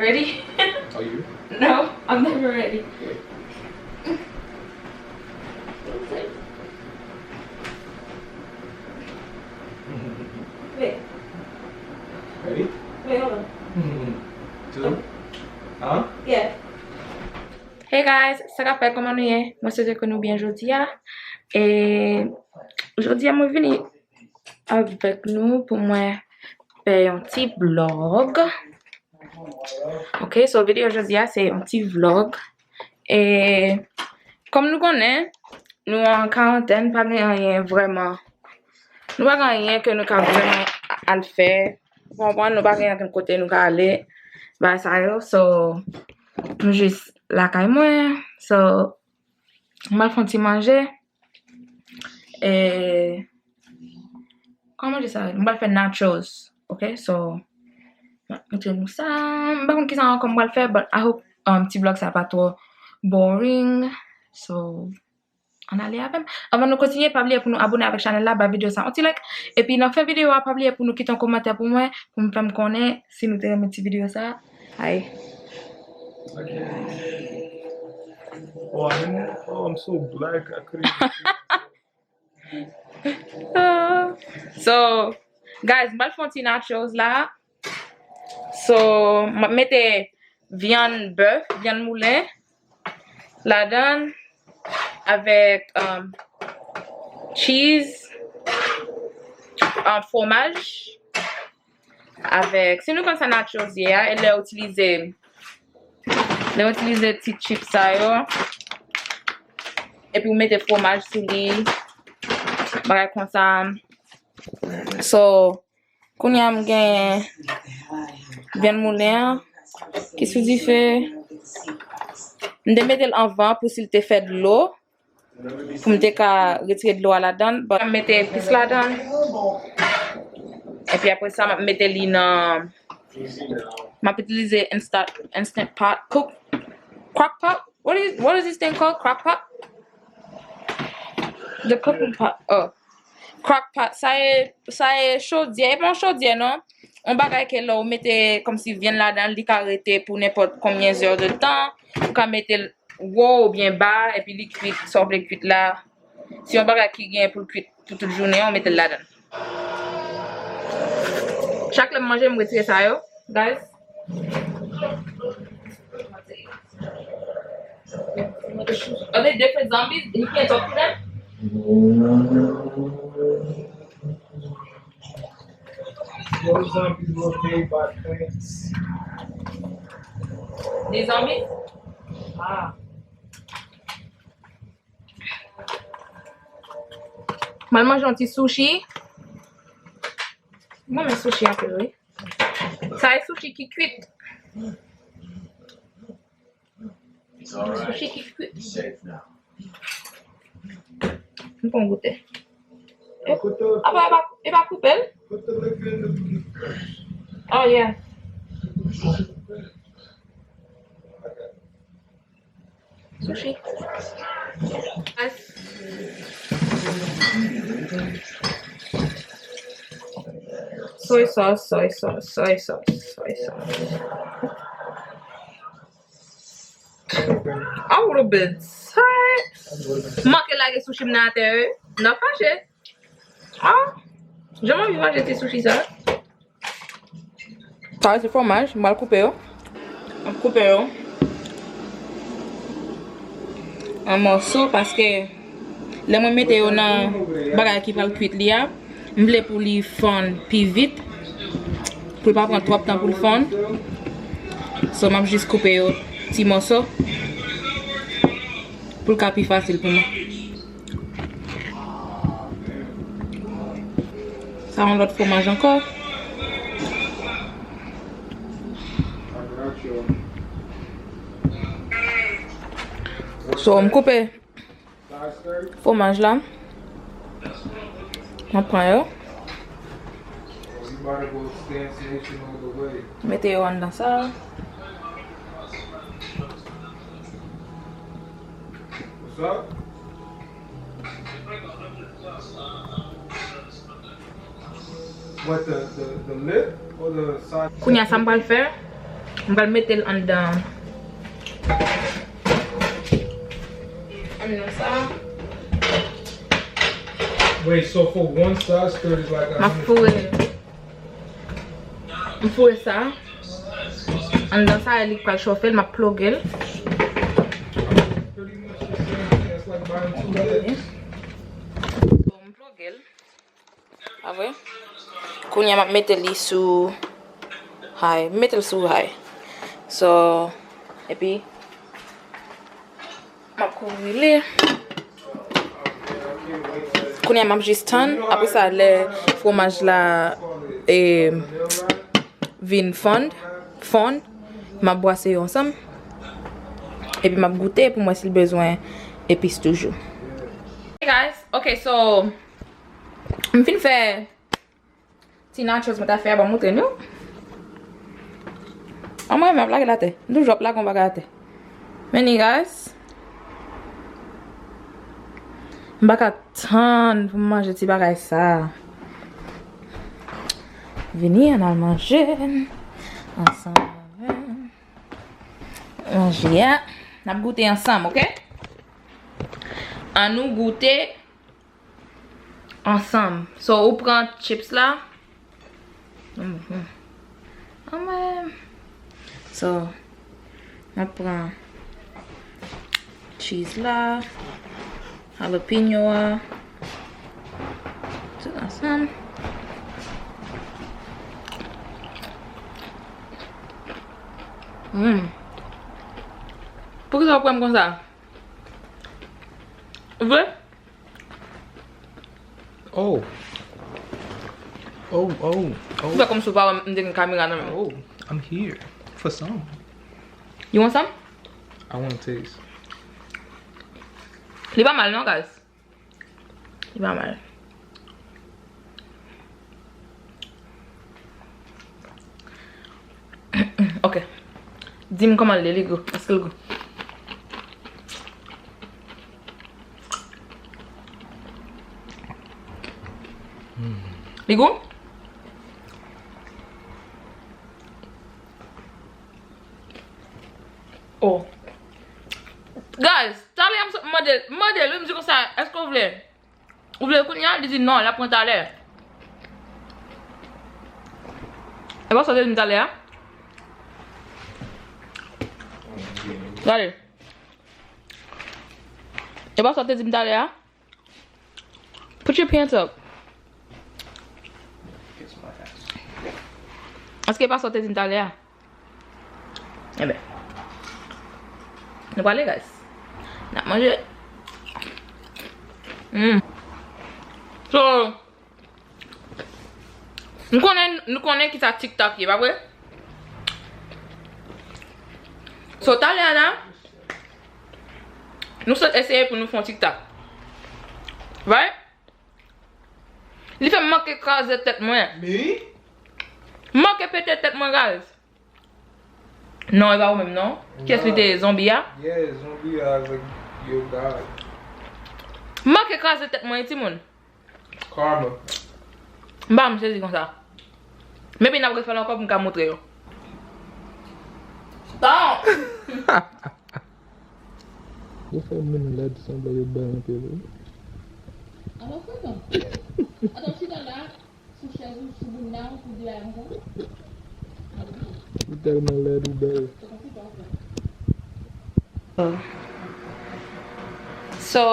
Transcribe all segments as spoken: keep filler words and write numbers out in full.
Ready? Are you? No, I'm never ready. Wait. Ready? Wait, hold on. Two. Huh? Yeah. Hey guys, sa k ap fèt, kòman nou ye? Mwen swete ke nou byen jodi a. E jodi a mwen vini avèk nou pou mwen fè yon ti vlog. Ok, so videyo jodi a se yon ti vlog. E kòm nou konnen, nou an karantèn, pa gen anyen vrèman. Nou pa gen anyen ke nou ka vrèman al fè. Ou konprann, nou pa gen ankenn kote nou ka ale. Bagay sa yo, so nou jis lakay mwen. So m pral fè yon ti manje. E kòman di sa? M pral fè nachos. Ok, so m ap montre nou sa. M pa konn kisa ankò m pral fè, but I hope, um, ti vlog sa pa twò boring. So ann ale avè m. Anvan nou kontinye, pa bliye pou nou abone avèk chanèl la, ba videyo sa yon ti like. Epi nan fen videyo a, pa bliye pou nou kite yon kòmantè pou mwen, pou m fè m konnen si nou te renmen ti videyo sa. Ay. Oh, I'm, oh, I'm so black, I couldn't even see myself. So, guys, m pral fè yon ti nachos la. So, m ap mete vyann bèf, vyann moulen ladan l avèk, um, cheese, um, fwomaj. Avèk, si nou konn sa nachos ye a, e lè w itilize, lè w itilize ti chips sa yo, epi w mete fwomaj sou li, bagay konsa. So, kounye a m gen vyann moulen an ki sou dife. M te mete l anvan pou si l te fè dlo. Pou m te ka retire dlo a ladan l, but m ap mete epis ladan l. Epi apre sa, m ap mete li nan, m ap itilize Insta, Instant Pot, Cook, Crock Pot. What is, what is this thing called? Crock Pot? The cooking pot. Oh. Crock Pot. Sa e, sa e chodyè. E pa yon chodyè, non. Yon bagay ke lè w mete kòmsi vyann ladan l, li ka rete pou nenpòt konbyen zè de tan. Ou ka mete l wo oubyen ba, epi li kwit, sa w vle kwit la. Se yon bagay ki gen pou l kwit pou tout jounen an, ou mete l ladan l. Chak lè m manje, m retire sa yo, guys. Are they different zombies? You can't talk to them? Those zombies were made by plants. Des zombies? Ah. M al manje yon ti sushi. Mwen renmen sushi anpil, wi. Sa e sushi ki kwit. Sushi ki kwit. M pran goute. E, apa, e pa, e pa koupe l? Oh, yeah. Sushi. Soy sauce, soy sauce, soy sauce, soy sauce. A little bit. Manke lage sushi m nan atè, wi. N ap fache. Ah, jan m anvi manje ti sushi sa. Sa yo se fwomaj, m pral koupe yo. M ap koupe yo an mòso paske lè mwen mete yo nan bagay ki pral kwit li a, m vle pou li fonn pi vit, pou l pa pran twòp tan pou l fonn. So, m ap jis koupe yo ti mòso pou l ka pi fasil pou mwen. Sa yon lòt fwomaj ankò. So, m koupe fwomaj la. Mwen pran yo. Mete yo anndan sa. What, the, the, the lid or the side? Kounye a sa m pral fè, M pral mete l anndan. Anndan sa. Wait, so for one size skirt is like a hundred. M ap foure. M foure sa. Anndan sa, e li k pral chofe l, m ap ploge l. Pretty much the same thing. That's like buying two legs. So, m ploge l. Pa vre? Kounye a m ap mete li sou high. M mete l sou high. So, epi, m ap kouvri li. Kounye a m ap jis tann. Apre sa, lè fwomaj la, e, vin fonn, fonn, m ap bwase yo ansanm. Epi m ap goute pou m wè si l bezwen epis toujou. Hey guys, ok, so, m fin fè ti nachos mwen ta fè a, ban m montre nou. An mwen, m ap lage l atè. M toujou ap lage yon bagay atè. Men, guys, m pa ka tann pou m manje ti bagay sa. Vini, ann al manje ansanm avè m. Manje a. N ap goute ansanm, ok? Ann nou goute ansanm. So, ou pran chips la. Mhm. Anmwey. So, mwen pran cheese la, jalapeno a, tout ansanm. Mm. Poukisa w pran m konsa? Vre? Oh. Oh, oh, oh. Ou fè kòmsi w pa wè m, m te gen kamera nan men m. Oh, I'm here for some. You want some? I want to taste. Li pa mal non, guys. Li pa mal. Ok. Di m kòman l ye, li gou? Èske l gou? Li gou? Oh. Guys, talè a m sot mande l, mande l, wi, m di konsa, èske w vle? Ou vle l kounye a? Li di non, l ap pran talè. E pa sa w te di m talè a? Gade. E pa sa w te di m talè a? Put your pants up. Èske e pa sa w te di m talè a? Enben, nou prale, guys. N ap manje. Mm. So, nou konnen, nou konnen ki sa TikTok ye, pa vre? So, talè a la, nou sot eseye pou nou fè yon TikTok. Right? Li fè m manke kraze tèt mwen. Men? M manke pete tèt mwen, guys. Non, e pa ou menm, non. Kiyès li te ye, zonbi a? Yeah, zonbi a avèk yo, guys. M manke kraze tèt mwen, wi, timoun. Karma. M pa janm sezi konsa. Maybe n ap refè l ankò pou m ka montre yo. Stop! Ou fè moun lèd sanble yo bèl anpil, wi. Alò, frekan. Atò, chita la, sou chèz ou, sou bounda ou, sou de a ankò. Ou tèlman lèd, ou bèl. So,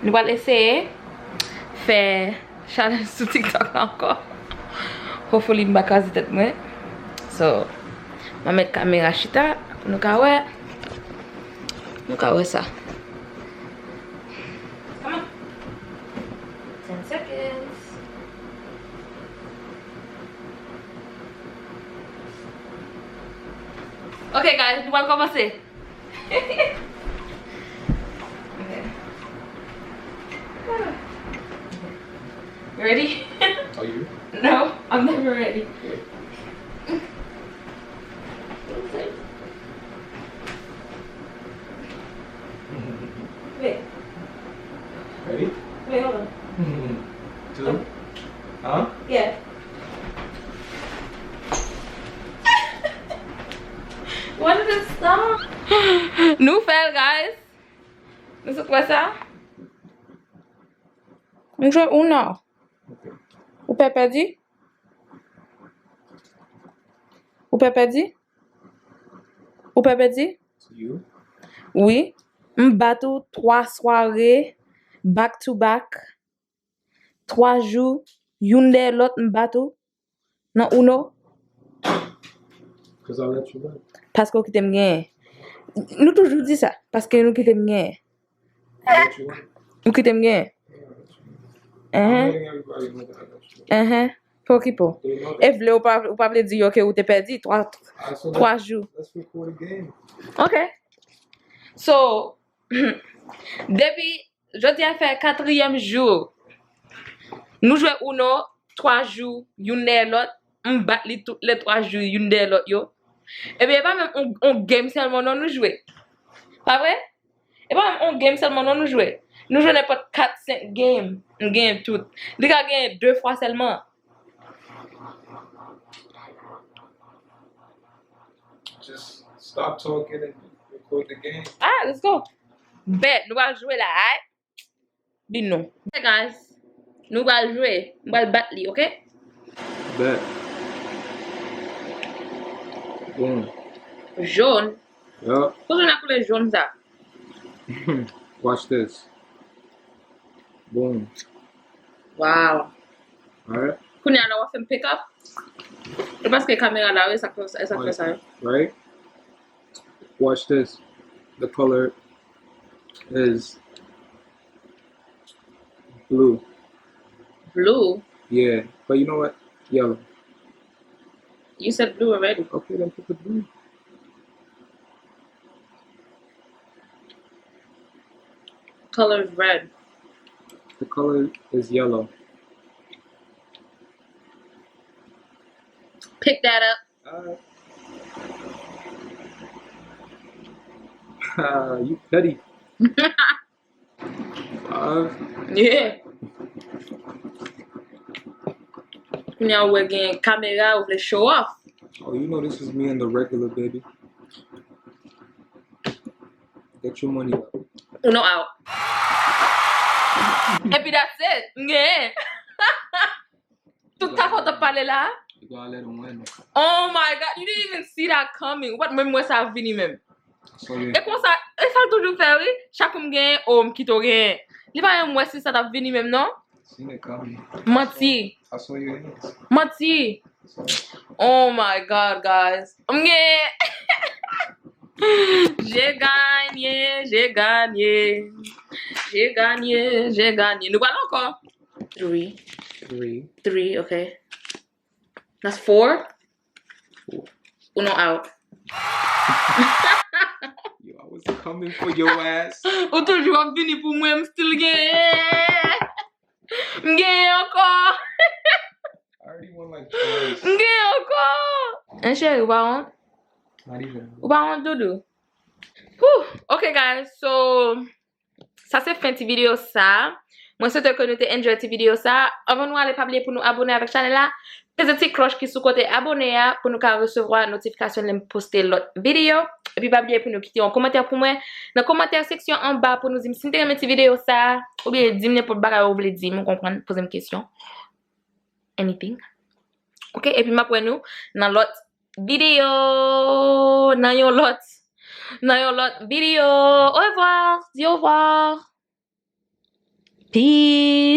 nou pral eseye fè challenge sou TikTok la ankò. Hopefully, m pa kraze tèt mwen. So, m a met kamera chita pou nou ka wè. Nou ka wè sa. Come on. Ten seconds. Ok, guys, nou pral kòmanse. Okay. Ready? Are you? No, I'm never ready. Wait. Ready? Wait, hold on. Two? Huh? Yeah. What is this stuff? Nou fè l, guys. Nou sot wè sa? M jwe Uno. Ou pè pèdi? Ou pè pèdi? Ou pè pèdi? Wi. M bat ou twa sware, back to back. Twa jou, youn dèyè lòt, m bat ou. Nan Uno. Paske w kite m genyen. Nou toujou di sa. Paske nou kite m genyen. Ou kite m genyen. Enhen. Enhen. Pa okipe w. E vle ou pa, ou pa vle di yo ke ou te pèdi twa, twa jou. Ok. So, depi jodi a fè katriyèm jou. Nou jwe Uno twa jou, youn dèyè lòt. M bat li tout lè twa jou, youn dèyè lòt yo. Ebyen, e pa menm on, on game sèlman non nou jwe. Pa vre? E pa menm on game sèlman non nou jwe. Nou jwe nenpòt kat, senk game. M genyen tout. Li ka genyen de fwa sèlman. Just stop talking and record the game. Ah, let's go. Bet, nou pral jwe la, alright? Bin nou. Hey guys, nou pral jwe. M pral bat li, ok? Bet. Boom. Jòn. Yup. Poukisa w nan koulè jòn sa? Watch this. Boom. Wow. Alright. Kounye a la w ap fè m pick up? E paske kamera la, wi, sa k fè sa, sa k fè sa, wi. Right? Watch this. The color is blue. Blue? Yeah, but you know what? Yellow. You said blue already. Okay, then put the blue. Color is red. The color is yellow. Pick that up. Uh, you petty. Five. Yeah. Kounye a ou wè gen kamera, ou vle show off. Oh, you know this is me and the regular, baby. Get your money up. Uno out. Epi that's it. M genyen. Tout sa w t ap pale la. Oh my God, you didn't even see that coming. Ou pa t menm wè sa vini menm. E konsa, e sa l toujou fè, wi. Chak kou m genyen, o, m kite w genyen. Li pa menm wè si sa t ap vini menm, non. Manti. Manti. Oh my God, guys. M genyen. J'ai gagné, j'ai gagné. J'ai gagné, j'ai gagné. Nou pral ankò. Three. Three. Three, okay. That's four. Four. Uno out. Yo, I was coming for your ass. Ou toujou ap vini pou mwen, m still genyen. M genyen ankò. I already won like twice. M genyen ankò. Hein, cheri, ou pa wont? Not even. Ou pa wont, doudou? Whew. Ok, guys, so, sa se fen ti videyo sa. Mwen swete ke nou te enjoy ti videyo sa. Anvan nou ale, pa bliye pou nou abone avèk chanèl la. Peze ti klòch ki sou kote abone a pou nou ka resevwa notifikasyon lè m poste lòt videyo. Epi pa bliye pou nou kite yon kòmantè pou mwen nan kòmantè seksyon anba pou nou di m si n te renmen ti videyo sa, oubyen di m nenpòt bagay ou vle di m, ou konprann, poze m kesyon. Anything. Ok, epi m ap wè nou nan lòt videyo, nan yon lòt, nan yon lòt videyo. Au revoir, di au revoir. Peace.